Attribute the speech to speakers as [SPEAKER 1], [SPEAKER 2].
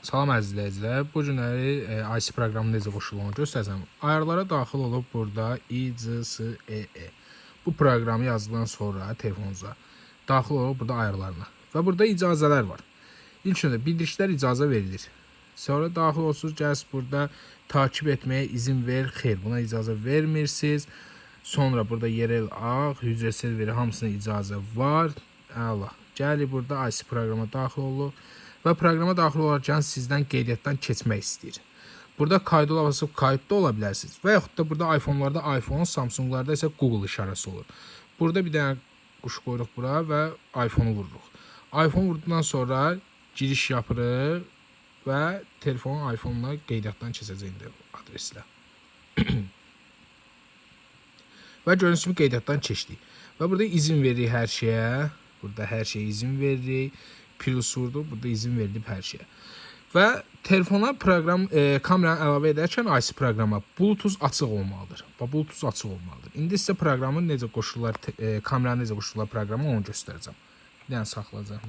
[SPEAKER 1] Salam əziz izləyicilər. Bu günləri IC proqramı necə qoşulur onu göstərəcəm. Ayarlara daxil olub burada ICSEE. Bu proqramı yazdıqdan sonra telefonunuza daxil olub burada ayarlarına və burada icazələr var. İlk öncə bildirişlər icazə verilir. Sonra daxil olursunuz, gəl burada takip etməyə izin ver, xeyr, buna icazə vermirsiniz. Sonra burada yerel ağ, hücrə serveri hamısına icazə var. Əla. Gəlir burada IC proqrama daxil oluruz və proqrama daxil olarkən sizdən qeydiyyatdan keçmək istəyir. Burada kaydola basıb kayıtda ola bilərsiniz. Və yaxud da burada iPhone-larda iPhone, Samsung-larda isə Google işarəsi olur. Burada bir dənə quş qoyuruq bura və iPhone-u vururuq. iPhone vurduqdan sonra giriş yapırıq və telefon iPhone-la qeydiyyatdan keçəcək indi adreslə. Və gördüyünüz kimi qeydiyyatdan keçdik. Və burada izin veririk hər şeyə. Burada hər şeyə izin veririk. Plus vurduq. Burada izin verilib hər şeyə. Və telefona proqram kameranı əlavə edərkən IC proqrama Bluetooth açıq olmalıdır. Və Bluetooth açıq olmalıdır. İndi sizə proqramı necə qoşulurlar, kameranı necə qoşulurlar proqrama onu göstərəcəm. Bir dənə saxlayacağım.